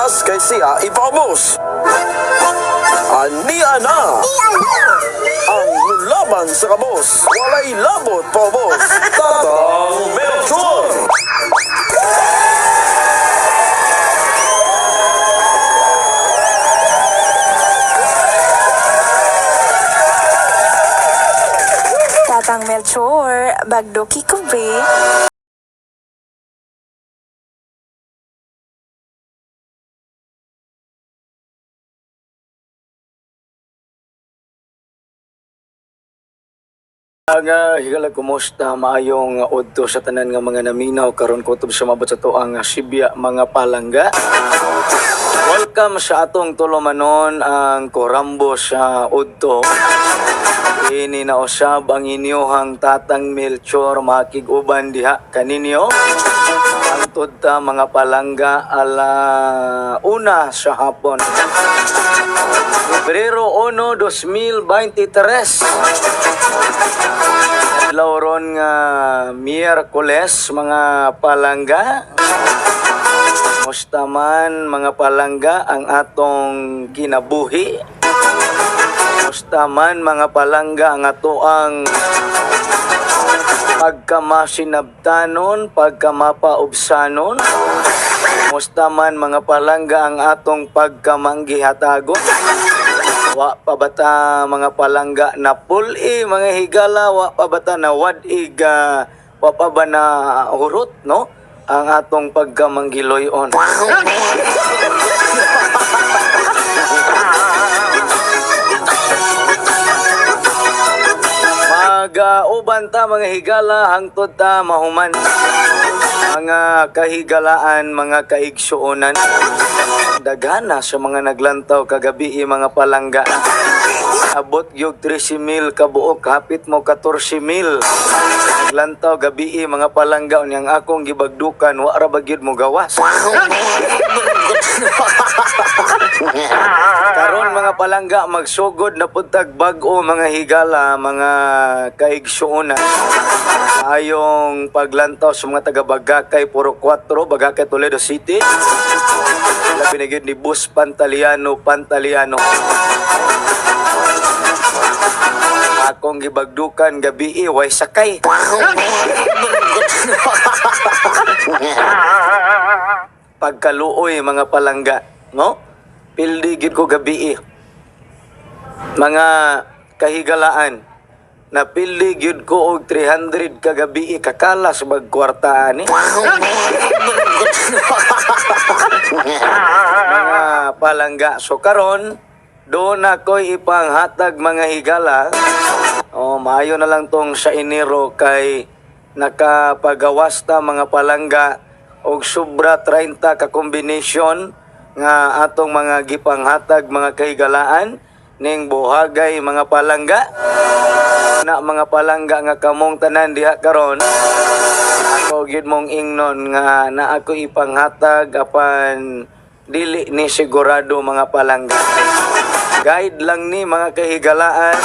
Bugas kay siya ipaubos. Ania na! Ang nulaban sa kabos, walay labot paubos. Tatang Melchor! Tatang Melchor, bagdoki ko be. Ang higala, kumusta, maayong udto sa tanan nga mga naminaw karon kutob sa mabot sa tuang Sibya, mga palangga. Welcome sa atong tulumanon, ang Korambo sa udto. Ini na usab ang inyohang Tatang Melchor, makig-uban diha kaninyo. Hangtod ta, mga palangga, 1:00 sa hapon. Pebrero 1, 2023. Adlaw ron nga Miyerkules, mga palangga. Musta man, mga palangga, ang atong kinabuhi? Musta man, mga palangga, ang atoang pagkamasinabtanon, pagkamapaubsanon? Musta man, mga palangga, ang atong pagkamanggihatagon? Wa pa bata, mga palangga, na puli, mga higala? Wa pa bata na wad-ig, wa pa ba na hurot, no, ang atong pagkamanggiloyon? Mag-uban ta, mga higala, hangtod ta mahuman. Mga kahigalaan, mga kaigsuonan. Daghana sa mga naglantaw kagabi, mga palangga. Abot gyud 13,000 kabuok, hapit mo 14,000. Naglantaw gabi, mga palangga, unyang akong gibagdukan, wa ra ba gyud mo gawas. Karon, mga palangga, magsugod na pud tag bag-o, mga higala, mga kaigsuonan. Ayong paglantaw sa mga taga Bagakay, Puro 4, Bagakay, Toledo City. Labi na gyud ni Bus Pantaliano Pantaliano. Akong gibagdukan gabi, way sakay. Pagkaluoy, mga palangga, no? Pildi gid ko gabi. Mga kahigalaan, napili gyud ko og 300 kagabi, kakalas magkwarta ani. Mga palangga. So karon, doon ako'y ipanghatag, mga higala. O maayo na lang tong sa Enero kay nakapagawas ta, mga palangga, og sobra 30 ka combination nga atong mga gipanghatag, mga kahigalaan, ning buhagay, mga palangga. Na mga palangga nga kamong tanan diha karon, ako gyud mong ingnon nga na ako ipanghatag apan dili ni sigurado, mga palangga. Guide lang ni, mga kahigalaan,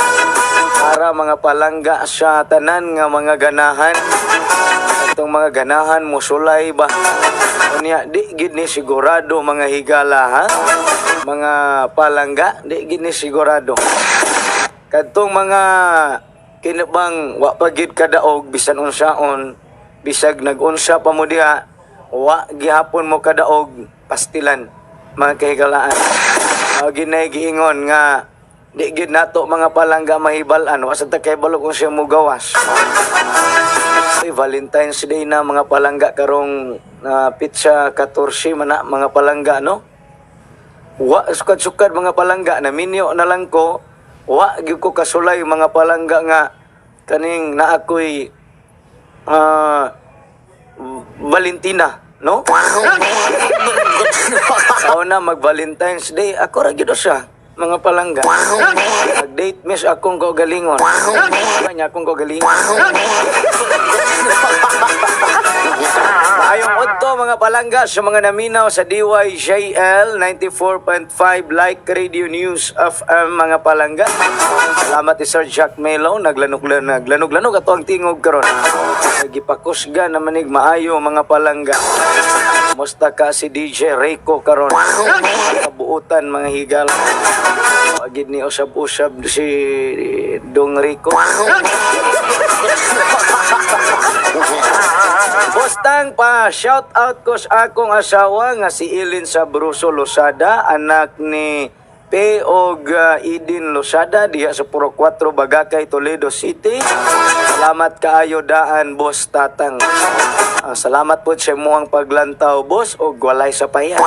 para, mga palangga, sa tanan nga mga ganahan. Itong mga ganahan mosulay ba? Unya di gid ni sigurado, mga higala, ha? Mga palangga, di gid ni sigurado. Kadtong mga kinabang wa pa gid kadaog bisan unsaon, bisag nagunsa pa mo diha, wa gihapon mo kadaog, pastilan, mga kahigalaan. Mao ginay giingon nga di gid nato, mga palangga, mahibal-an, wa sa ta kahibalo kung siya mo gawas. Ay, Valentine's Day na, mga palangga, karong petsa 14 man na, mga palangga, no? Wa sukad-sukad, mga palangga, naminyo na lang ko, wa gyud ko kasulay, mga palangga, nga kaning naa ko'y Valentina, no? Ako na mag Valentine's Day, ako ra gyud siya, mga palangga. Mag-date miss akong kaugalingon. Nya akong kaugalingon. Maayong udto, mga palangga, sa mga naminaw sa DYJL 94.5 Like Radio News FM, mga palangga. Salamat ni Sir Jack Melo, naglanog naglanog-lanog ato ang tingog karon. Gipakusga naman ig maayo, mga palangga. Kumusta ka si DJ Rico karon? Kabuutan, mga higala. Agid ni usab-usab si Dong Rico. Bustang pa, shout out ko sa akong asawa nga si Ilin Sabruso Losada, anak ni P. og Idin Losada diha sa Puro 4 Bagakay, Toledo City. Salamat kaayo daan, Boss Tatang. Ah, salamat po sa imuhang paglantaw, boss, og walay sa paya.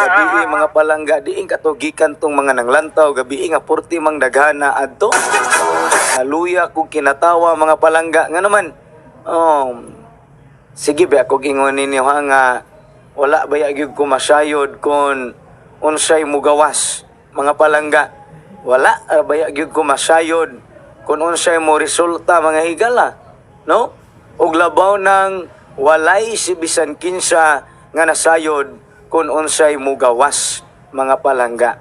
Gabi mga palangga, diin katugikan tong mga nanglantaw, gabi nga purti mang daghana adto. Haluya kog kinatawa, mga palangga, nga naman. Oh, sige ba ako ingon ninyo ha nga wala ba gyud ko masayod kon unsay mugawas, mga palangga. Wala ba gyud ko masayod kung unsay mo resulta, mga higala, no? Ug labaw nang walay si bisan kinsa nga nasayod kung unsay mugawas, mga palangga.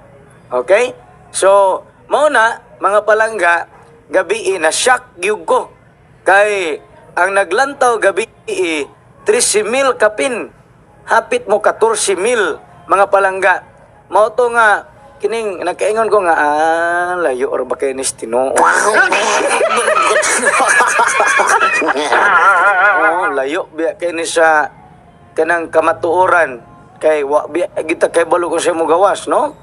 Okay? So, mao na, mga palangga, gabi na shock gyud ko. Kay ang naglantaw gabi 13,000 kapin. Hapit mo 14,000, mga palangga. Mao to nga kining nagkaingon ko nga ah, layo or ba kay ni tinuod. Oo, layo biya kay ni sa kanang kamatuoran kay wa biya kita kay balo kung sa mo gawas, no?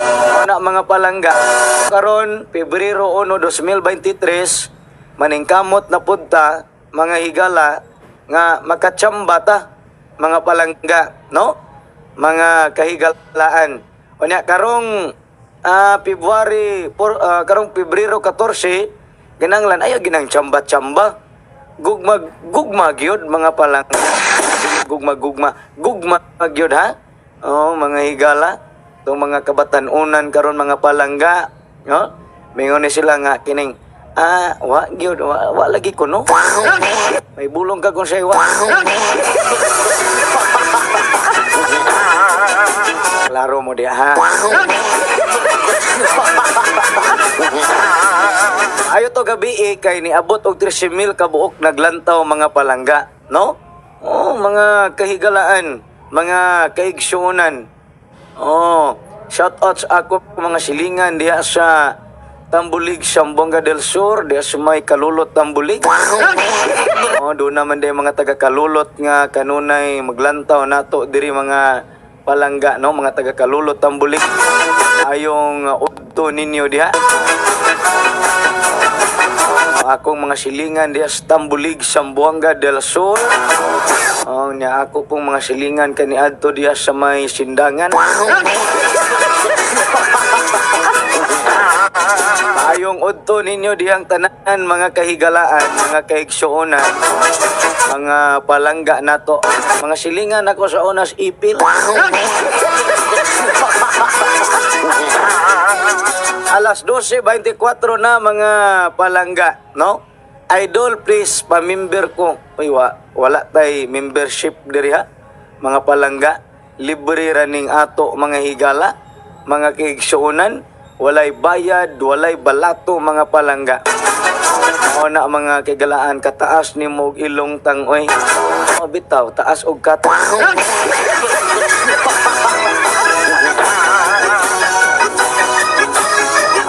Ana, mga palangga, karon Pebrero 1, 2023, maningkamot na punta, mga higala, nga makachamba ta, mga palangga, no? Mga kahigalaan. Unya karong February por, karong Pebrero 14, ginanglan ayo ginang chamba-chamba. Gugma gugma gyud, mga palangga. Gugma gugma gugma gyud ha. Oh, mga higala, tong mga kabatan-unan karon, mga palangga, no? Mingon ni sila nga kining wa gyud wa lagi kuno. May bulong ka kung say wa. Klaro mo di ha. Ayo to gabi eh, kay niabot og 13,000 kabuok naglantaw, mga palangga, no? Oh, mga kahigalaan, mga kaigsuonan. Oh, shout out sa ako mga silingan diha sa Tambulig, Zamboanga del Sur, diha sa may Kalulot, Tambulig. Oh, doon naman din mga taga Kalulot nga kanunay maglantaw nato diri, mga palangga, no, mga taga Kalulot, Tambulig. Ayong udto ninyo diha. Akong mga silingan diha sa Tambulig, Zamboanga del Sur. Oh, nya ako pong mga silingan kaniadto diha sa may Sindangan. Ayong udto ninyo dihang tanan, mga kahigalaan, mga kaigsuonan, mga palangga nato. Mga silingan ako sa Onas Ipil. Alas 12:24 na, mga palangga, no? Idol, please, pamember ko. Uy, wala tay membership diri ha. Mga palangga, libre ra ning ato, mga higala, mga kaigsuonan, walay bayad, walay balato, mga palangga. Mao na, mga kaigalaan, kataas ni mo og ilong tangoy. O bitaw, taas og kat.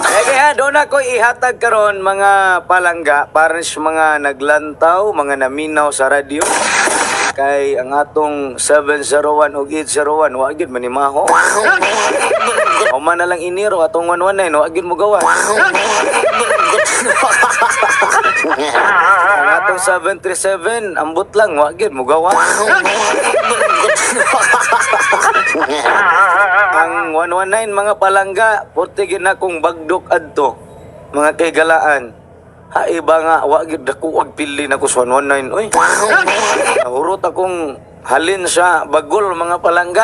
Eh, kaya doon ako ihatag karon, mga palangga, para sa mga naglantaw, mga naminaw sa radyo. Kay ang atong 701 ug 801 wa gyud manimaho. O man na lang Enero atong 119 wa gyud mo gawa. Ang atong 737 ambot lang, wa gyud mo gawa. Ang 119, mga palangga, purti gyud na kong bagdok adto. Mga kaigalaan. Ha iba nga wa gyud dako og pili na ko sa 119 oy. Nahurot akong halin sa bagol, mga palangga.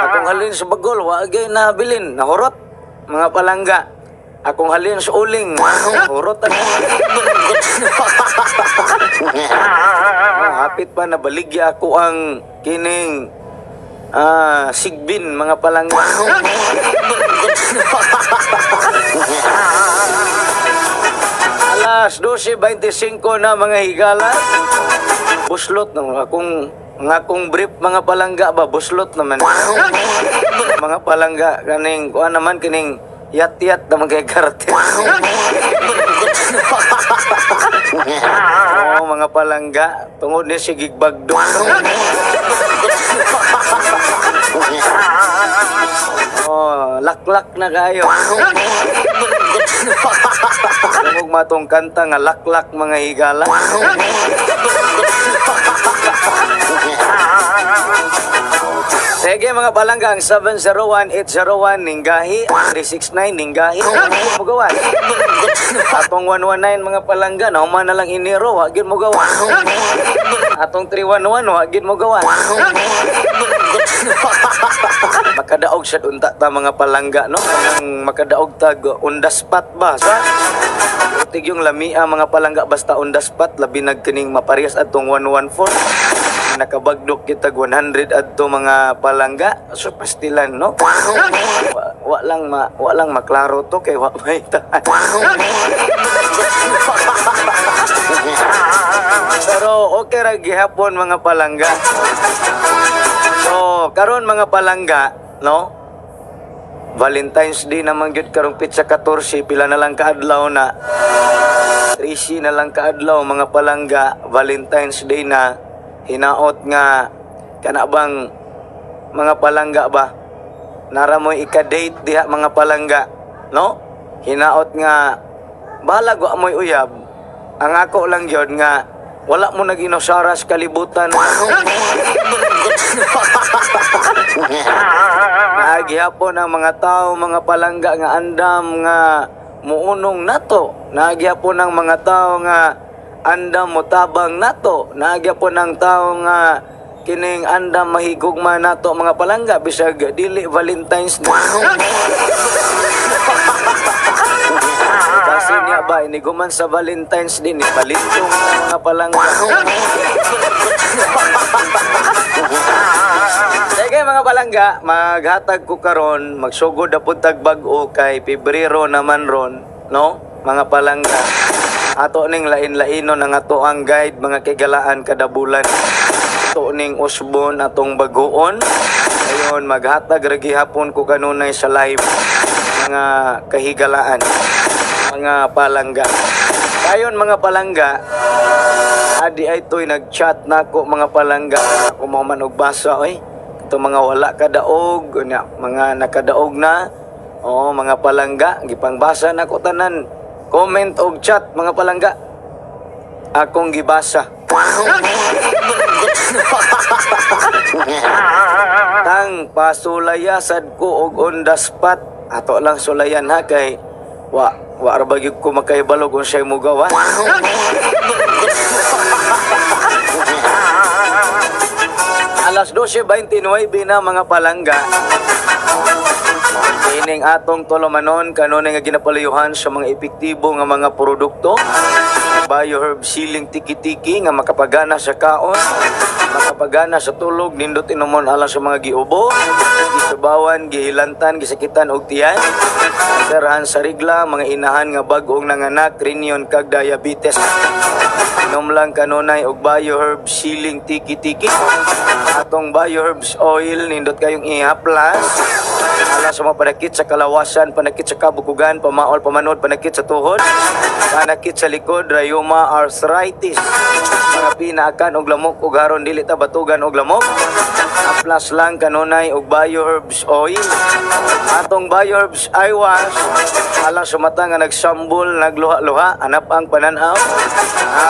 Akong halin sa bagol, wa gyud nabilin, nahurot, mga palangga. Akong halin sa uling, hurot ako. Oh, hapit pa nabaligya ako ang kining sigbin, mga palangga. Alas 12:25 na, mga higala. Buslot no akong nga akong brief, mga palangga ba, buslot naman. Mga palangga, kaning kuan naman, kining yat-yat na mga karte. Oo, mga palangga, tungod ni si Gigbagdo. Oh, laklak na kayo. Tungog matong kanta nga "Laklak," mga higala. Sige, mga palangga, ang 701-801 ninggahi, 369 ninggahi, mo gawas. Atong 119, mga palangga, nahuman na lang Enero, wa gyud mo gawas. Atong 311, wa gyud mo gawas. Makadaog siya unta ta, mga palangga, no? Ang makadaog tag on the spot ba sa Tig yung lamia, mga palangga, basta on the spot, labi nagkining maparehas atong 114, nakabagdok kitag 100 adto, mga palangga. So pastilan, no, wa lang maklaro to kay wa may tahan. Pero okay ra gihapon, mga palangga. So karon, mga palangga, no, Valentine's Day naman gyud karong petsa 14, pila na lang kaadlaw na, 13 na lang kaadlaw, mga palangga, Valentine's Day na. Hinaot nga kana bang, mga palangga ba, nara mo'y ika-date diha, mga palangga, no? Hinaot nga bahalag wa mo'y uyab. Ang ako lang gyud nga wala mo nag-inusara sa kalibutan. Naagihapon ang mga tao, mga palangga, nga andam nga muunong nato. Naagihapon ang mga tao nga andam motabang nato. Naagihapon ang tao nga kining andam mahigugma nato, mga palangga, bisag dili Valentine's Day. Kasi niya ba iniguman sa Valentine's Day ni palintong mga palangga. Sige, mga palangga, maghatag ko karon, magsugod na pud tag bag-o kay Pebrero naman ron, no? Mga palangga. Ato ning lain-lainon ang ato ang guide, mga kigalaan, kada bulan. Ato ning usbon atong baguon. Ayon, maghatag ra gihapon ko kanunay sa live, mga kahigalaan, mga palangga. Ayon, mga palangga, adi ay to'y nag-chat na ako, mga palangga. Ako mo man og basa oy. Ito mga wala kadaog, unya, mga nakadaog na. Oo, mga palangga, gipangbasa na ko tanan. Comment og chat, mga palangga. Akong gibasa. Tang pasulaya sad ko og on the spot. Ato lang sulayan ha, kay wa wa ra ba gyud ko makahibalo kung siya'y mugawa. Alas 12:29 na, mga palangga. Ining atong tulumanon kanunay nga ginapalayuhan sa mga epektibo nga mga produkto. Bioherb siling tiki-tiki nga makapagana sa kaon, makapagana sa tulog, nindot inumon alang sa mga giubo, gisubawan, gihilantan, gisakitan og tiyan, serahan sa rigla, mga inahan nga bag-ong nanganak, rinyon kag diabetes. Inom lang kanunay og Bioherb siling tiki-tiki. Atong Bioherbs oil nindot kayong ihaplas. Ala sa mga panakit sa kalawasan, panakit sa kabukugan, pamaol, pamanod, panakit sa tuhod, panakit sa likod, rayuma, arthritis. Mga pinaakan og lamok ug haron dili ta batugan og lamok. Haplas lang kanunay og Bioherbs oil. Atong Bioherbs eye wash alang sa mata nga nagsambol, nagluha-luha, hanap ang pananaw.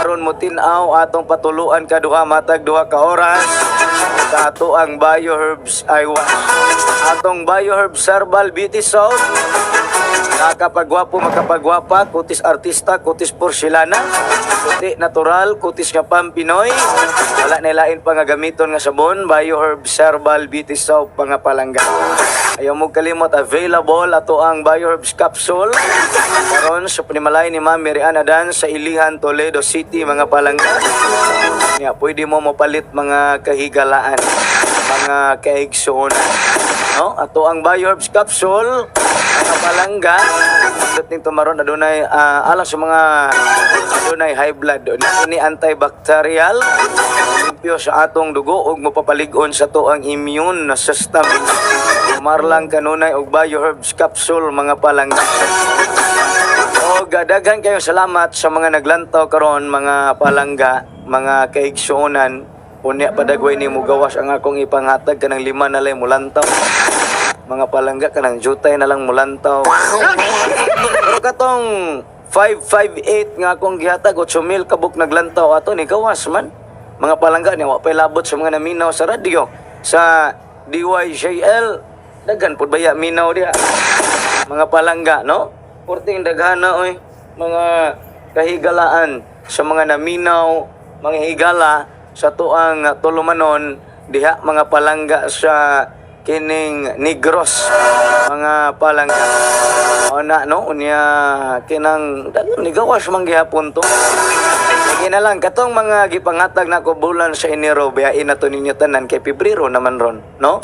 Aron mo tin-aw, atong patuluan kaduha matag 2 ka oras sa ato ang Bioherbs eye wash. Atong Bioherbs Herbal Beauty Soap, nakapagwapo, makapagwapa, kutis artista, kutis porselana, kuti natural, kutis nga pampinoy. Wala na lain pa nga gamiton nga sabon, Bioherbs Herbal Beauty Soap, mga palangga. Ayaw mo kalimot, available ato ang Bioherbs capsule. Karon sa panimalay ni Ma'am Mary Ann Adan sa Ilihan, Toledo City, mga palangga. Ya, pwede mo mapalit, mga kahigalaan, mga kaigsoon. No? Ato ang Bioherbs capsule, Mga palangga, ning tumaron adunay alang sa mga adunay high blood. Ini antibacterial, limpyo sa atong dugo ug mopapalig-on sa atoang immune system. Marlang kanunay og Bioherbs capsule, mga palangga. O daghan kayo salamat sa mga naglantaw karon, mga palangga, mga kaigsuonan. Unya padagway ni mugawas ang akong ipanghatag, kanang lima na lang mulantaw. Mga palangga, kanang jutay na lang mulantaw. Pero katong 558 nga akong gihatag, 8,000 kabuk naglantaw ato ni gawas man. Mga palangga, ni wa pay labot sa mga naminaw sa radyo. Sa DYJL, daghan pud baya minaw diha. Mga palangga, no? Porting daghana oy, mga kahigalaan sa mga naminaw, mga higala sa tuang tulumanon diha, mga palangga, sa kining Negros, mga palangga. O na, no, unya kinang daghan ni gawas man gihapon to. Sige na lang, katong mga gipangatag na ko bulan sa Enero, biyain na to ninyo tanan kay Pebrero naman ron, no?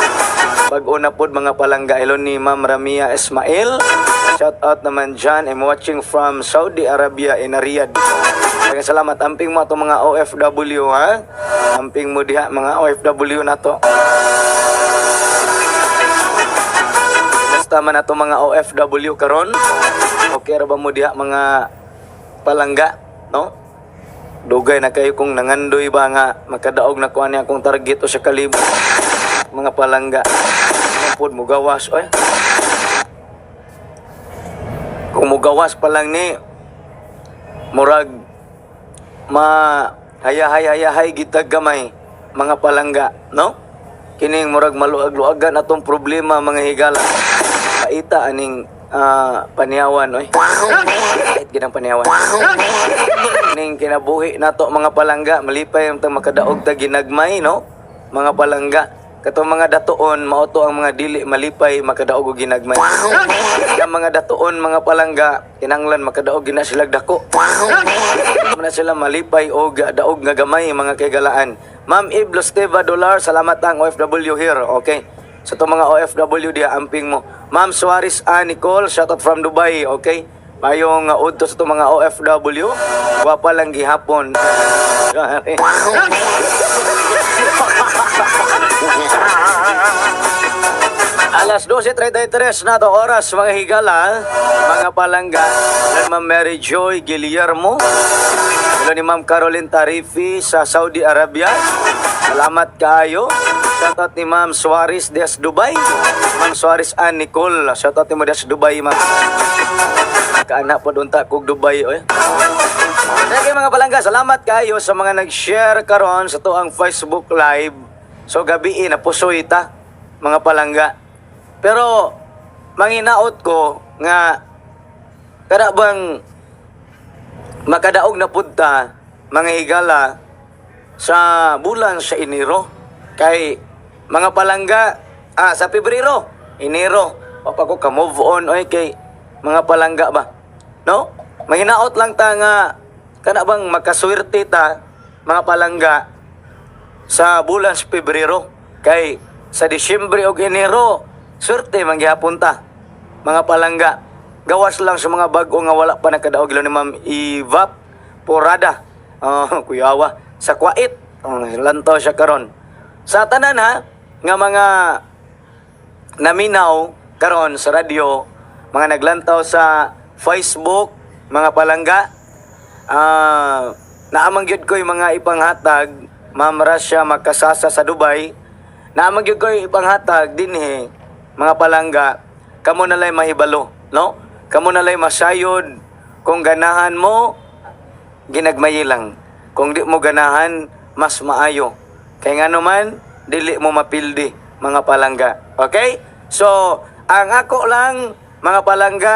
Bag-o na pod, mga palangga. Hello ni Ma'am Ramia Ismail. Shout out naman dyan. I'm watching from Saudi Arabia in Riyadh. Maraming salamat. Amping mo ato mga OFW, ha? Amping mo diha mga OFW na to. Basta man ato mga OFW karon. Okay ra ba mo diha, mga palangga, no? Dugay na kayo kung nangandoy ba nga makadaog na ko ani akong target o sa kalibo. Mga palangga. Ano pod mugawas oy. Kung mugawas pa lang ni murag ma hayahay hayahay gitag gamay, mga palangga, no? Kining murag maluag-luagan atong problema, mga higala. Paita aning paniyawan oy. Pait gid ang paniyawan. Ning kinabuhi nato, mga palangga, malipay ang tang makadaog ta ginagmay, no? Mga palangga, katong mga datuon mao to ang mga dili malipay makadaog og ginagmay. Ang mga datuon, mga palangga, kinahanglan makadaog gina sila dako. Na sila malipay og daog nga gamay, mga kaigalaan. Ma'am Eve Losteva Dollar, salamat ang OFW here. Okay. Sa to mga OFW diha, amping mo. Ma'am Suarez A. Nicole, shoutout from Dubai. Okay. Mayong udto sa to mga OFW. Gwapa lang gihapon. Alas 12:33 na to oras, mga higala, mga palangga. Hello, Ma'am Mary Joy Guillermo. Hello ni Ma'am Caroline Tarifi sa Saudi Arabia. Salamat kaayo. Shoutout ni Ma'am Suarez des Dubai. Ma'am Suarez Ann Nicole. Shoutout ni mo des Dubai, ma'am. Kaana po unta kog Dubai oy. Sige, mga palangga, salamat kayo sa mga nag-share karon sa tuang Facebook Live. So gabi na pusoy ta, mga palangga. Pero manginaot ko nga kada bang makadaog na punta, mga higala, sa bulan sa Enero kay mga palangga, sa Pebrero, Enero pa pa ko ka move on oy kay mga palangga ba, no? Mahinaot lang ta nga kana bang makaswerte ta, mga palangga, sa bulan sa Pebrero kay sa Disyembre ug Enero swerte man gihapon ta, mga palangga, gawas lang sa mga bag-o nga wala pa nakadaog ni Ma'am Ivap Porada, oh, kuyawa sa Kuwait. Oh, lantaw siya karon. Sa tanan ha nga mga naminaw karon sa radyo, mga naglantaw sa Facebook, mga palangga, naamang gyud ko'y mga ipanghatag, Ma'am Rasha Makasasa sa Dubai, naamang gyud ko'y ipanghatag dinhi, mga palangga, kamo na lay mahibalo, no? Kamo na lay masayod kung ganahan mo, ginagmayi lang. Kung di mo ganahan, mas maayo. Kay nga naman, dili mo mapildi, mga palangga. Okay? So, ang ako lang, mga palangga,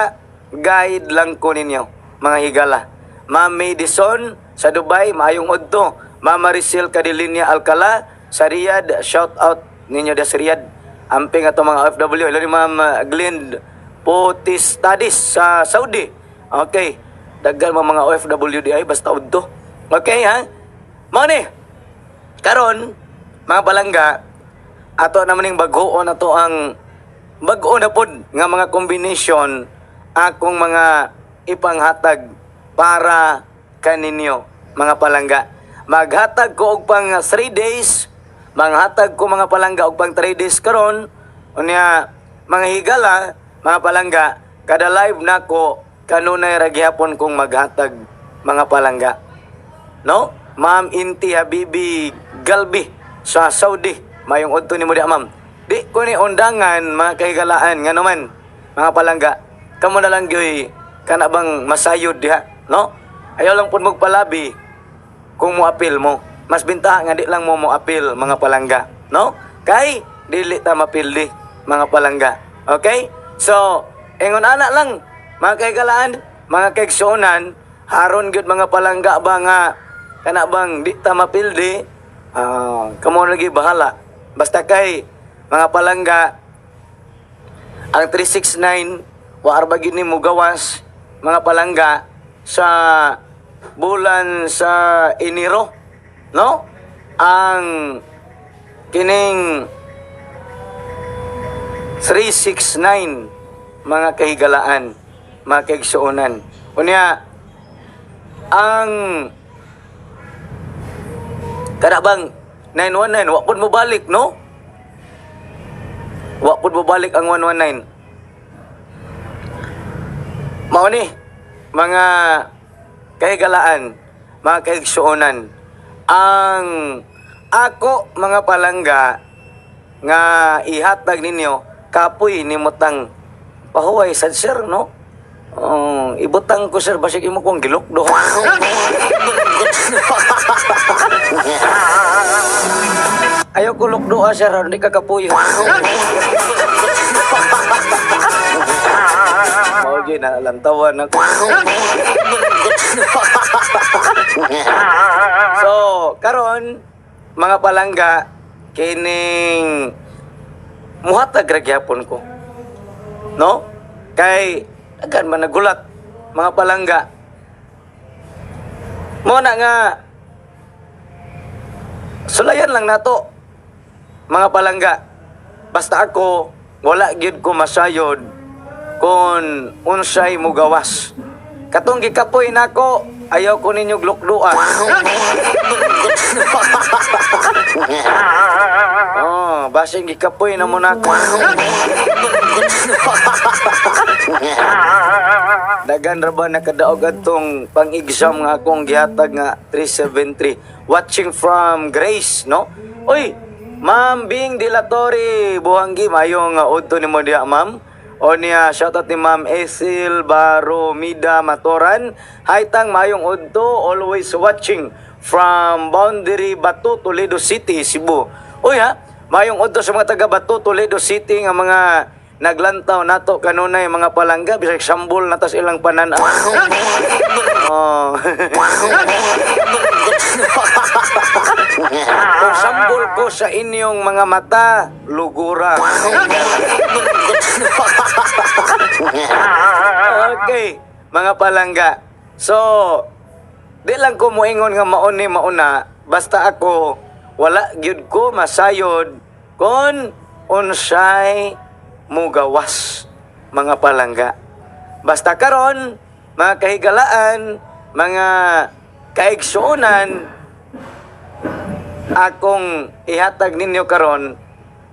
guide lang ko ninyo, mga higala. Ma'am Madison sa Dubai, maayong udto. Ma'am Maricel Cadelinia Alcala sa Riyadh, shout out ninyo da sa Riyadh. Amping ato mga OFW. Hello ni Ma'am Glend Potistadis sa Saudi. Okay. Daghan mga mga OFW di ay basta udto. Okay ha? Mao ni. Karon, mga palangga, ato naman ning bag-oon ato ang Bag-o na pod nga mga combination akong mga ipanghatag para kaninyo, mga palangga. Maghatag ko og pang 3 days, manghatag ko, mga palangga, og pang 3 days karon. Unya, mga higala, mga palangga, kada live nako kanunay ra gihapon kong maghatag, mga palangga, no? Ma'am Inti Habibi Galbi sa Saudi. Mayong udto nimo diha, ma'am. Di ko ni undangan, mga kahigalaan, nga naman, mga palangga. Kamo na lang gyoy kana bang masayod diha, no? Ayaw lang pud magpalabi kung mo apil mo. Mas bintaha nga di lang mo mo apil, mga palangga, no? Kay dili ta mapildi, mga palangga. Okay? So, ingon ana lang, mga kahigalaan, mga kaigsuonan, haron gyud, mga palangga ba, nga kana bang di ta mapildi, ah, kamo lagi bahala. Basta kay, mga palangga, ang 369 wa arba gid ni mugawas, mga palangga, sa bulan sa Enero, no? Ang kining 369, mga kahigalaan, mga kaigsuonan. Unya ang kada bang 919 wa pud mo balik, no? Wa pud mo balik ang 119. Mao ni, mga kahigalaan, mga kaigsuonan, ang ako, mga palangga, nga ihatag ninyo. Kapoy ni mutang pahuway sad, sir, no? Oh, ibutang ko, sir, basig imo kong gilukdo. Ayaw ko lukdo, ah, sir, hindi ka kapoy. Mao gyud na lantawan ako. So, karon, mga palangga, kining muhatag ra gyapon ko. No? Kay daghan man nagulat, mga palangga. Mo na nga sulayan lang nato, mga palangga. Basta ako wala gyud ko masayod kung unsay mugawas. Katong gikapoy nako, ayaw ko ninyo glukduan. Oh, basin gikapoy na mo nako. Dagan ra ba nakadaog atong pang-exam nga akong gihatag nga 373? Watching from Grace, no? Uy, Ma'am Bing De La Torre, Buhanggi, mayong udto nimo diha, ma'am. O niya, shoutout ni Ma'am Ethel Baromida Matoran. Hi tang, mayong udto, always watching from Boundary Bato, Toledo City, Cebu. Uy ha, mayong udto sa mga taga Bato, Toledo City nga mga naglantaw nato kanunay, mga palangga, bisag sambol na tas ilang panan. Oh. Kung sambol ko sa inyong mga mata, lugura. Okay, mga palangga. So, di lang ko moingon nga mauni mauna, basta ako wala gyud ko masayod kon unsay mugawas, mga palangga. Basta karon, mga kahigalaan, mga kaigsuonan, akong ihatag ninyo karon,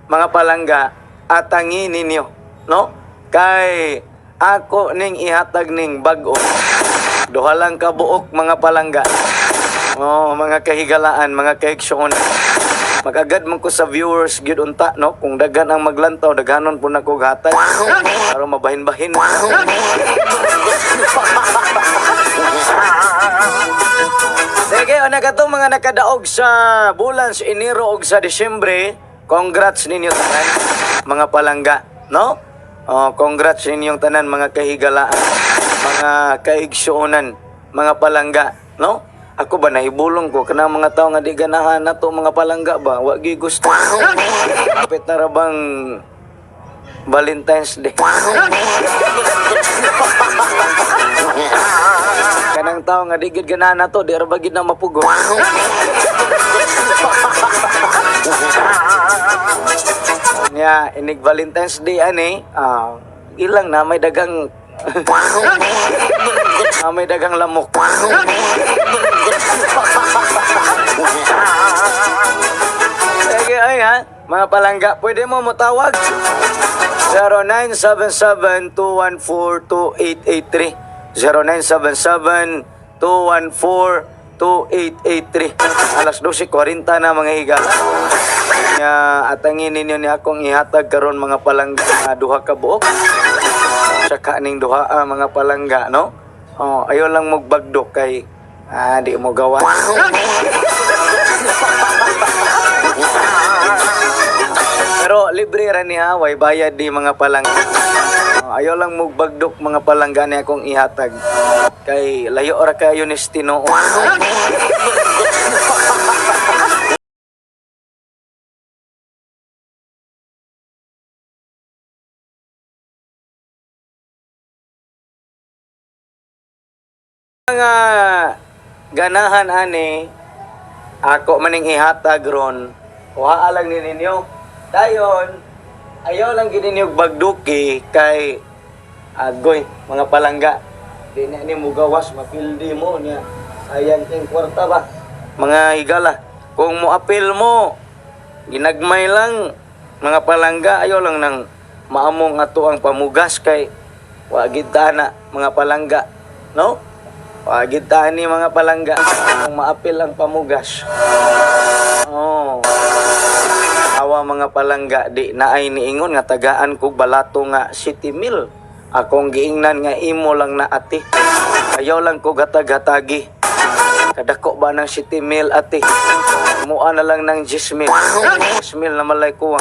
mga palangga, atangi ninyo, no? Kay ako ning ihatag ning bag-o. Duha lang ka buok, mga palangga. Oh, mga kahigalaan, mga kaigsuonan. Magagad man ko sa viewers gyud unta, no? Kung daghan ang maglantaw, daghanon po na ko hatag. Para mabahin-bahin. Sige, una katong mga nakadaog sa bulan sa Enero ug sa Disyembre, congrats ninyo tanan, mga palangga, no? Oh, congrats ninyong tanan, mga kahigalaan, mga kaigsuonan, mga palangga, no? Ako ba nahibulong ko kanang mga tao nga di ganahan nato, mga palangga ba, wa gyud gusto. Kapit na ra bang Valentine's Day. Kanang tao nga di gid ganahan nato, di ra ba gid na mapugo. Nya inig Valentine's Day ani, ilang na may dagang may dagang lamok. Sige, ay ha, mga palangga, pwede mo motawag. 0977-214-2883. 0977-214-2883. Alas 12:40 na, mga higala. Nga atangin ninyo ni akong ihatag karon, mga palangga, nga duha ka buok. Saka ning duha mga palangga, no? Oh, ayaw lang magbagdok kay di mo gawa. Pero libre ra ni ha, way bayad di, mga palangga. Oh, ayaw lang mugbagdok, mga palangga, ni akong ihatag. Kay layo ra kayo ni tinuod. Mga ganahan ani ako maning ihatag ron, kuhaa lang ni ninyo. Dayon ayaw lang gid ninyo bagduki kay agoy, mga palangga, di na ni mugawas, mapildi mo niya, sayang king kwarta ba, mga higala. Kung mo apil mo, ginagmay lang, mga palangga. Ayaw lang nang maamong ato ang pamugas kay wa gid ta na, mga palangga, no? Wa gid ta ni, mga palangga, kung maapil ang pamugas. Oh. Awa, mga palangga, di naay niingon nga tagaan kog balato nga 7 mil. Akong giingnan nga imo lang na, ate. Ayaw lang ko gatag-hatagi. Kadako ba ng 7 mil, ate? Mua na lang ng 10 mil. 10 mil na malay ko.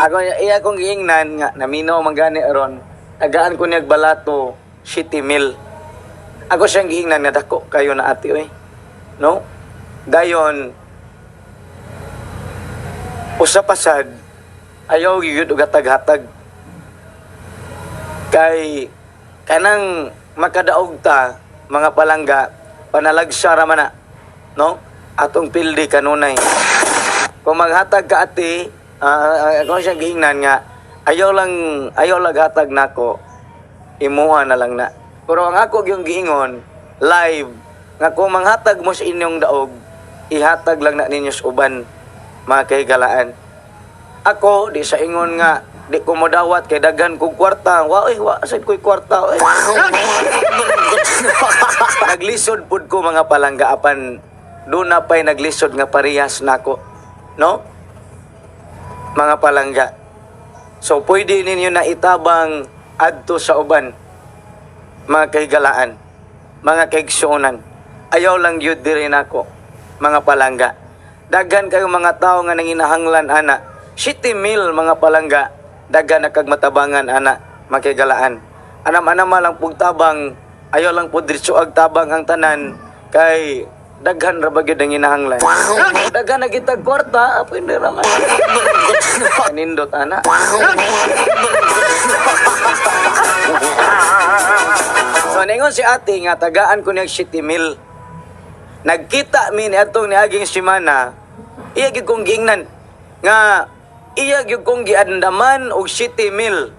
Ako iya kong giingnan nga namino man gani ron. Tagaan ko niyag balato 7 mil. Ako siyang giingnan nga dako kayo na, ate, oy. No? Dayon usa pa sad, ayaw gyud og hatag-hatag. Kay kanang makadaog ta, mga palangga, panalagsa ra man na, no? Atong pildi kanunay. Kung maghatag ka, ate, ako siyang giingnan nga ayaw lang hatag nako, imuha na lang na. Pero ang ako yung giingon live nga kung manghatag mo sa inyong daog, ihatag lang na ninyo sa uban, mga kahigalaan. Ako di sa ingon nga di ko modawat kay daghan kog kwarta. Wa oy, wa sad ko'y kwarta oy. Naglisod pud ko, mga palangga, apan doon na pa'y naglisod nga parehas nako, no, mga palangga? So pwede ninyo na itabang adto sa uban, mga kahigalaan, mga kaigsuonan. Ayaw lang yun diri nako, mga palangga. Daghan kayo mga tao nga nanginahanglan ana. 7 mil, mga palangga, daghan na kag matabangan ana, mga kahigalaan. Anam-anam lang pug tabang, ayaw lang pud diretso ag tabang ang tanan kay daghan ra ba gyud ang hinahanglan. Daghan na kitag kwarta, apo hindi ra man. Nindot ana. So ningon si ate nga tagaan ko niyang 7 mil. Nagkita mi ni atong niaging semana, iya gyud kong giingnan nga iya gyud kong giandaman og 7 mil.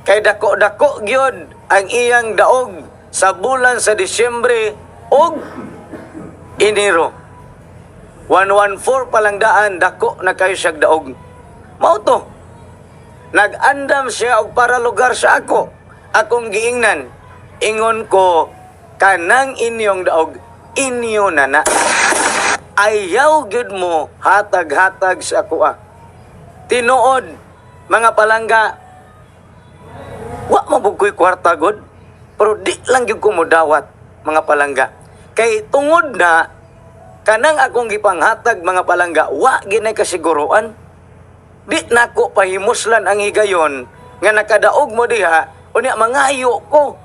Kay dako-dako gyud ang iyang daog sa bulan sa Disyembre ug Enero. 114 pa lang daan, dako na kayo siyag daog. Mao to. Nag-andam siya og para lugar sa ako. Akong giingnan. Ingon ko, kanang inyong daog, inyo na na. Ayaw gyud mo hatag-hatag sa ako ah. Tinuod, mga palangga, wa mo ko'y kwarta god. Pero di lang gyud ko modawat, mga palangga. Kay tungod na kanang akong gipanghatag, mga palangga, wa ginay kasiguruan. Di nako pahimuslan ang higayon nga nakadaog mo diha, unya mangayo ko.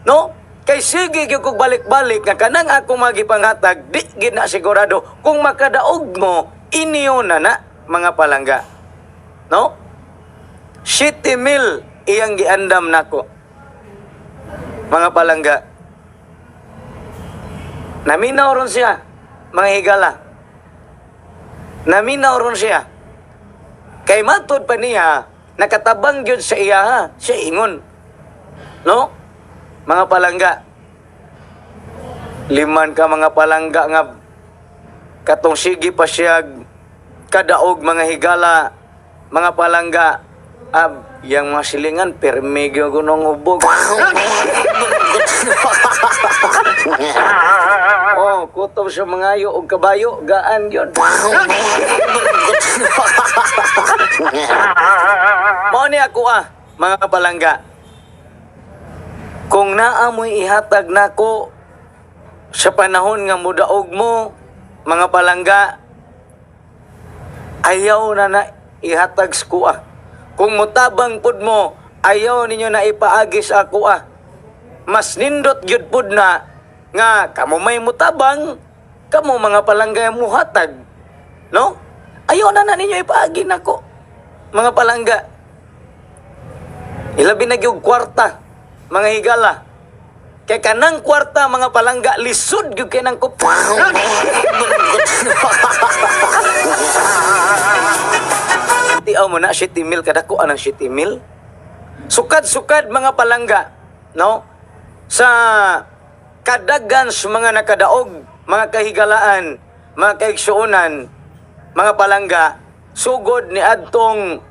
No? Kay sige gyud kog balik-balik nga kanang akong magipanghatag, di gid na sigurado kung makadaog mo, inyo na na, mga palangga. No? 7 mil iyang giandam nako. Mga palangga. Naminaw ron siya, mga higala. Naminaw ron siya. Kay matod pa niya, nakatabang gyud sa iya ha, siya ingon. No? Mga palangga. Liman ka mga palangga nga katong sige pa siya kadaog, mga higala, mga palangga, ab yang mga silingan pirmi gyud gunong hubog. Oh, kutob sa mga ayo og kabayo, gaan gyud. Mao ni ako ah, mga palangga. Kung naa mo'y ihatag nako sa panahon nga mudaog mo, mga palangga, ayaw na na ihatag sa kuha. Kung mutabang pud mo, ayaw ninyo na ipaagi sa ako ah. Mas nindot gyud pud na nga kamo may mutabang, kamo mga palangga muhatag. No? Ayaw na na ninyo ipaagi nako, mga palangga. Ilabi na gyud kwarta, mga higala. Kay kanang kwarta, mga palangga, lisod gyud kay nang kup. Tiaw mo na, 7 mil, kadako anang 7 mil. Sukad-sukad, mga palangga, no? Sa kadagan sa mga nakadaog, mga kahigalaan, mga kaigsuonan, mga palangga, sugod ni adtong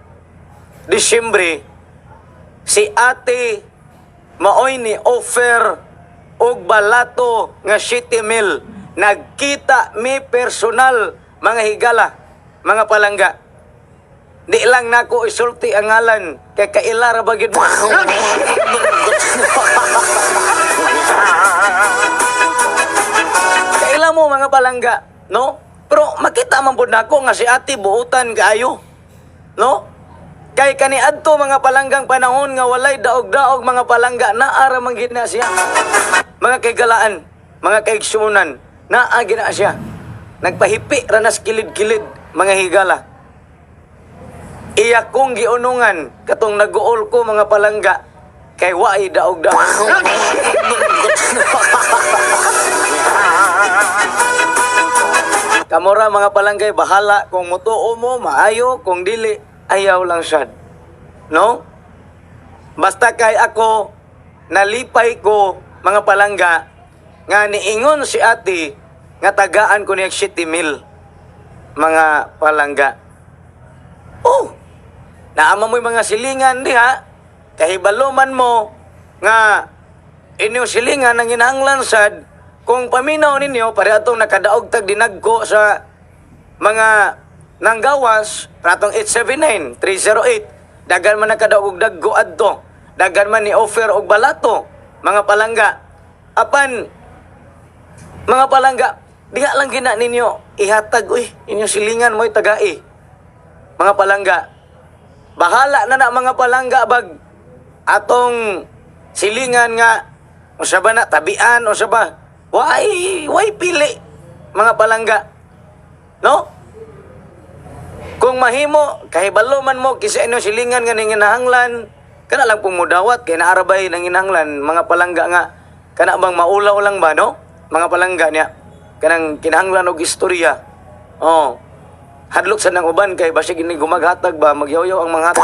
Disyembre, si ate maoy ni offer og balato nga 7 mil. Nagkita mi personal, mga higala, mga palangga. Di lang nako isulti ang ngalan kay kaila ra ba gyud mo. Kaila mo, mga palangga, no? Pero makita man pud nako nga si ate buutan kaayo. No? Kay kaniadto, mga palanggang panahon nga walay daog-daog, mga palangga, naara man gid na siya. Mga kaigalaan, mga kaigsunan, naa gina siya. Nagpahipi ra nas kilid-kilid, mga higala. Iya kong giunungan katong naguol ko, mga palangga, kay waay daog-daog. Kamora, mga palanggay, bahala kung mutuo mo, maayo, kung dili, ayaw lang sad. No? Basta kay ako, nalipay ko, mga palangga, nga niingon si ate, nga tagaan ko niya 7 mil, mga palangga. Oh, naama mo'y mga silingan diha, kahibaloman mo, nga inyong silingan ang ginahanglan sad, kung paminaw ninyo, pare atong nakadaog tag dinagko sa mga nanggawas, pratong 879, 308, dagan man nakadaog og dagko adto, dagan man ni offer og balato, mga palangga. Apan, mga palangga, diha lang gina ninyo ihatag, uy, inyong silingan mo'y tagai. Mga palangga, bahala na na, mga palangga, bag atong silingan nga usa ba na tabian usa ba, why pili, mga palangga, no? Kung mahimo kahibalo man mo kisa inyo silingan nga ninginahanglan, kana lang pong mudawat kay naarabay nanginahanglan, mga palangga, nga kana bang maulaw lang ba, no, mga palangga niya, kanang kinahanglan og istorya. Oh, hadlok sa nang uban kay basig ini gumaghatag ba, magyawyaw ang mga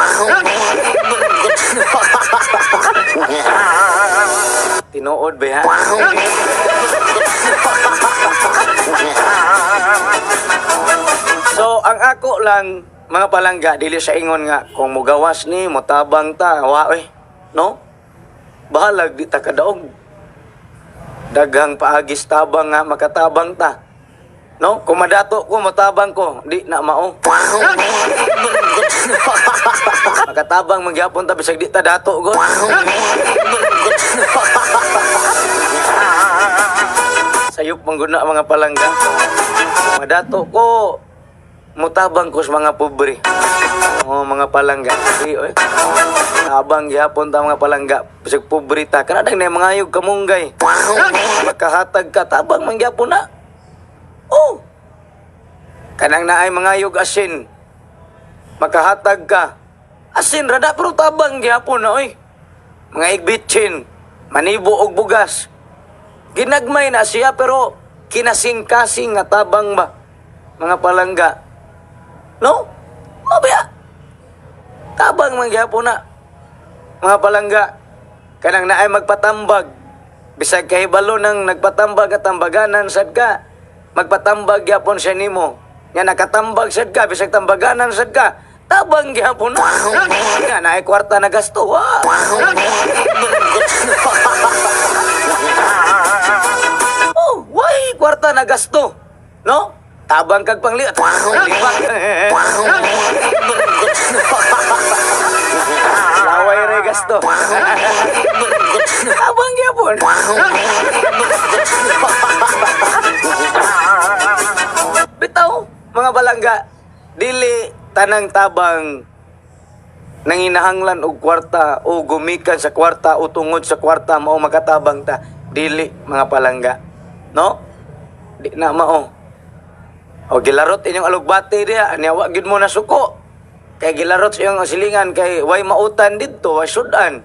tinuod ba ha. So, ang ako lang, mga palangga, dili sa ingon nga, kung mugawas ni, mutabang ta, wa, eh, no? Bahalag, di ta kadaog. Daghang paagis tabang nga, makatabang ta. No? Kung madato ko, mutabang ko, di na mao. Makatabang magyapon ta, bisag di ta dato, god. Sayop mangguna, mga palangga. Madato ko, mutabang ko sa mga pobre. Oh, mga palangga. Di, oy. Tabang gihapon ta, mga palangga. Bisag pobre ta. Kana dang na mga ayog kamunggay. Makahatag ka, tabang man gyapon na. Oh. Kanang naay mga ayog asin. Makahatag ka. Asin rada pero tabang gihapon na, oy. Mga igbitsin, manibo og bugas. Ginagmay na siya pero Kinasing-kasing nga tabang ba, mga palangga. No? Mabaya. Tabang man gyapon na, mga palangga. Kanang naay magpatambag. Bisag kahibalo nang nagpatambag at tambaganan sad ka. Magpatambag gyapon siya nimo. Nga nakatambag sad ka, bisag tambaganan sad ka. Tabang gyapon na. Nga naay kwarta na gasto. Wa. Oh, way kwarta na gasto. No? Tabang kag pangliat. Libak. Laway re gasto. Tabang gyapon. Bitaw, mga balangga, dili tanang tabang nanginahanglan og kwarta o gumikan sa kwarta o tungod sa kwarta mao makatabang ta. Dili, mga palangga, no? Di na mao. O gilarot inyong alugbati diha nya wa gyud mo nasuko kay gilarot sa iyong silingan kay way mautan didto, way sudan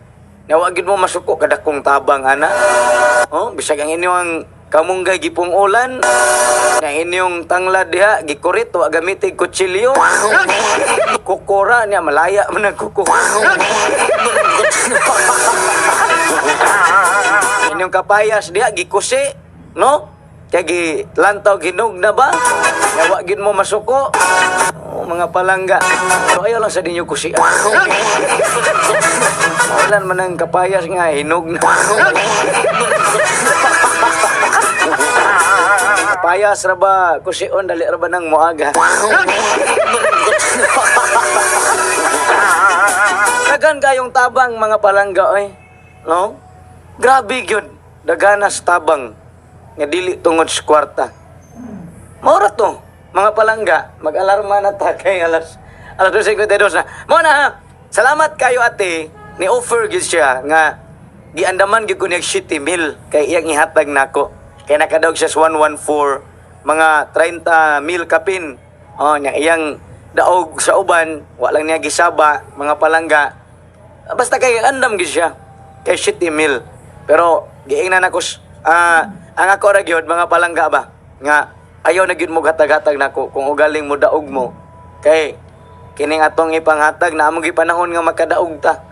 nya wa gyud mo masuko. Kadakong tabang ana. Oh, bisag ang inyong kamunggay gipung-ulan na inyong tanglad diha gikurit, wa gamitig kutsilyo, kukura niya, malaya man ang kuko. Inyong kapayas diha gikusi, no? Kay gilantaw, ginog na ba? Nya wa gyud mo masuko. Oh, mga palangga. So ayaw lang sa ninyo kusi. Wala man ang kapayas nga hinog na. Kapayas ra ba kusion, dali ra ba nang moaga. Daghan kayong tabang, mga palangga, oy. No? Grabe gyud. Daganas tabang nga dili tungod sa kwarta. Mao ra to, mga palangga, mag-alarma na ta kay alas 2:52 na. Mao na ha. Salamat kayo, ate. Ni offer gyud siya nga giandaman gyud ko niya 7 mil kay iyang ihatag nako. Kay nakadaog siya sa 114, mga 30 mil kapin. Oh, nya iyang daog sa uban, wa lang niya gisaba, mga palangga. Basta kay andam gyud siya. Kay 7 mil. Pero giingnan ako ang ako ra gyud, mga palangga ba, nga ayaw na gyud mo gatag-hatag nako kung ugaling mo daog mo. Kay kining atong ipanghatag na among gipanahon nga makadaog ta.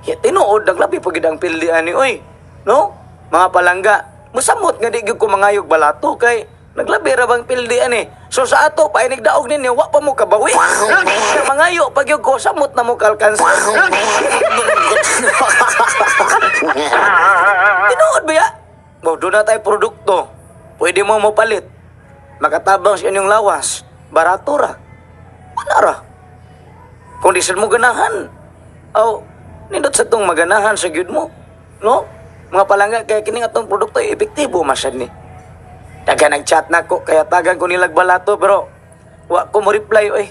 Ya, tinuod naglabi pa gyud ang pildi ani oy. No? Mga palangga, musamot nga di gyud ko mangayog balato kay naglabi ra bang pildi ani. So sa ato pa inig daog ninyo, wa pa mo kabawi. Mangayo pag gyud ko, samot na mo kalkansa. Tinuod ba ya? Wow, doon na tayo produkto. Pwede mo mopalit. Makatabang sa inyong lawas. Barato ra. Wala ra. Kung di sad mo ganahan. Aw, nindot sa tong maganahan sa gyud mo. No? Mga palangga, kaya kining atong produkto epektibo masad ni. Daga nag-chat na ko, kaya tagan ko nilag balato, pero wa ko mo reply, oy.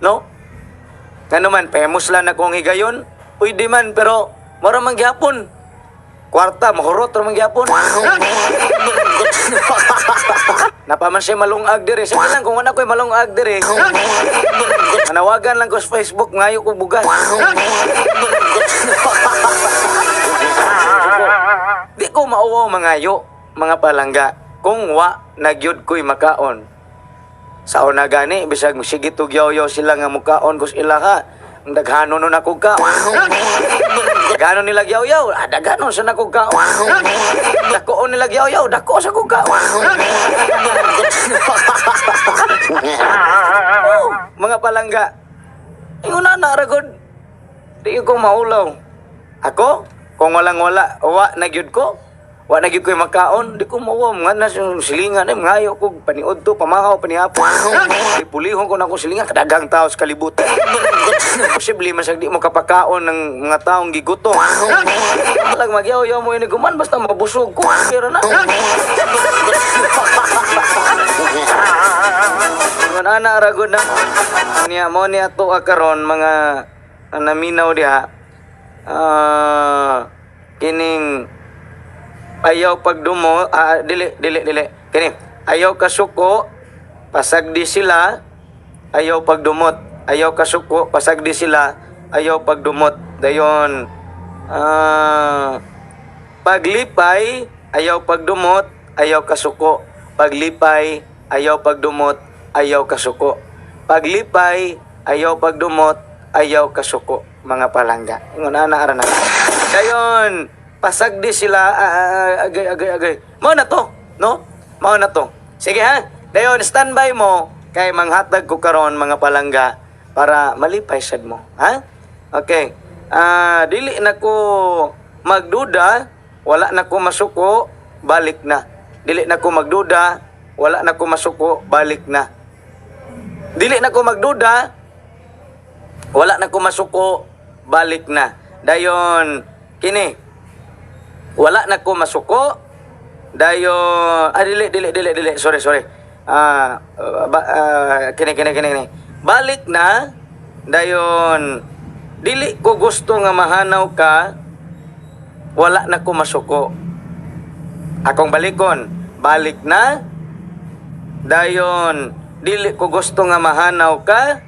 No? Ngano man, famous lang akong higayon. Pwede man, pero mura man gyapon. Kwarta, mahurot ra man gyapon. Napaman siya malungag dire. Sige lang, kung wala ko'y malungag dire. Manawagan lang ko sa Facebook, ngayo ko bugas. Di ko mauwaw mangayo, mga palangga. Kung wa, nagyud ko'y makaon. Sa una gani, bisag sige tugyaw-yaw sila nga mukaon kus ilaha. Ang daghano nun ako kaon. Daghanon nila yaw-yaw, daghanon sa nako kaon. Dakoon nila yaw-yaw, dako sa ko kaon. Oh, mga palangga. Inguna na ragod. Di ko maulaw. Ako, kung walang wala, wa na gyud ko. Wa na gyud ko'y makaon, di ko mauwaw. Mga na silingan, eh, mangayo ko, paniud to, pamahaw, panihapon. Pulihon ko na akong silingan, kadaghang tao sa kalibutan. Posible man di mo kapakaon ng mga taong gigutom. Walang magyaw-yaw mo ini guman, basta mabusog ko. Pero na. Ngan ana ragod na. Niya mo niya to karon mga naminaw diha. Kining ayaw pagdumo, dili dili dili. Kini ayaw kasuko, pasagdi sila, ayaw pagdumot. Ayaw kasuko, pasagdi sila, ayaw pagdumot. Dayon paglipay, ayaw pagdumot, ayaw kasuko. Paglipay, ayaw pagdumot, ayaw kasuko. Paglipay, ayaw pagdumot, ayaw kasuko, mga palangga. Ingon ana ara na. Dayon, pasagdi sila, agay, agay, agay. Mao na to, no? Mao na to. Sige ha. Dayon, standby mo kay manghatag ko karon, mga palangga, para malipay sad mo, ha? Okay. Dili na ko magduda, wala na ko masuko, balik na. Dili na ko magduda, wala na ko masuko, balik na. Dili na ko magduda, wala na ko masuko, balik na. Dayon, kini, wala na ko masuko, dayon, dili, dili, dili, dili, sorry, sorry. Kini, kini, kini, kini. Balik na, dayon, dili ko gusto nga mahanaw ka, wala na ko masuko. Akong balikon, balik na, dayon, dili ko gusto nga mahanaw ka,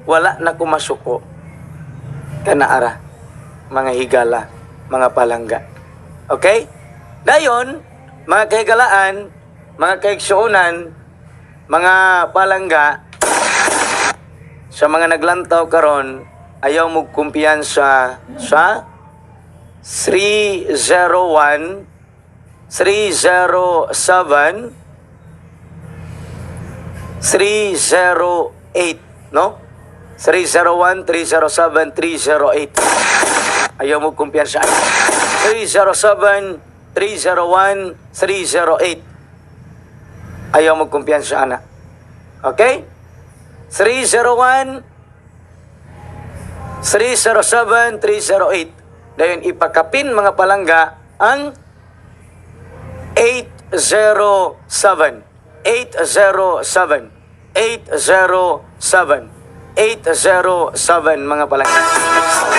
wala na ko masuko. Kanaara, mga higala, mga palangga. Okay? Dayon, mga kahigalaan, mga kaigsuonan, mga palangga, sa mga naglantaw karon, ayaw mo kumpiyansa sa 301, 307, 308, no? 301, 307, 308. Ayaw mo kumpiyansa. 307, 301, 308. Ayaw mo kumpiyansa, ana. Okay? 301, 307, 308. Dayon ipakapin, mga palangga, ang 807, 807, 807, 807, mga palangga.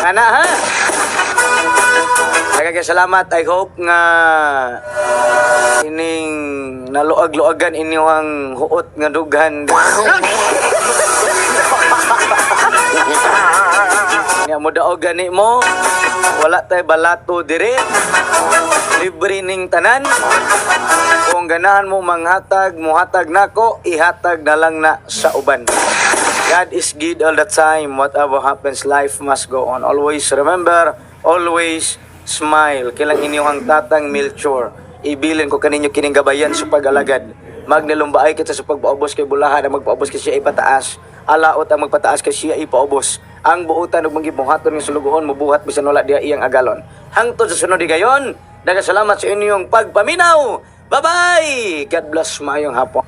Ana ha? Daghang salamat. I hope nga ining naluag-luagan inyong huot nga dughan. Nya mo daog gani mo, wala tay balato dire. Libre ning tanan. Kung ganahan mo manghatag, muhatag nako, ihatag na lang na sa uban. God is good all the time. Whatever happens, life must go on. Always remember, always smile. Kilang inyong Tatang Melchor. Ibilin ko kaninyo kining gabayan sa pag-alagad. Magnalumbaay kita sa pagpaubos kay bulahan ang magpaubos kay siya ipataas. Alaot ang magpataas kay siya ipaubos. Ang buutan ug manggibuhaton ng sulugoon mobuhat bisan wala diya iyang agalon. Hangtod sa sunod higayon, daghang salamat sa inyong pagpaminaw. Bye-bye! God bless, maayong hapon.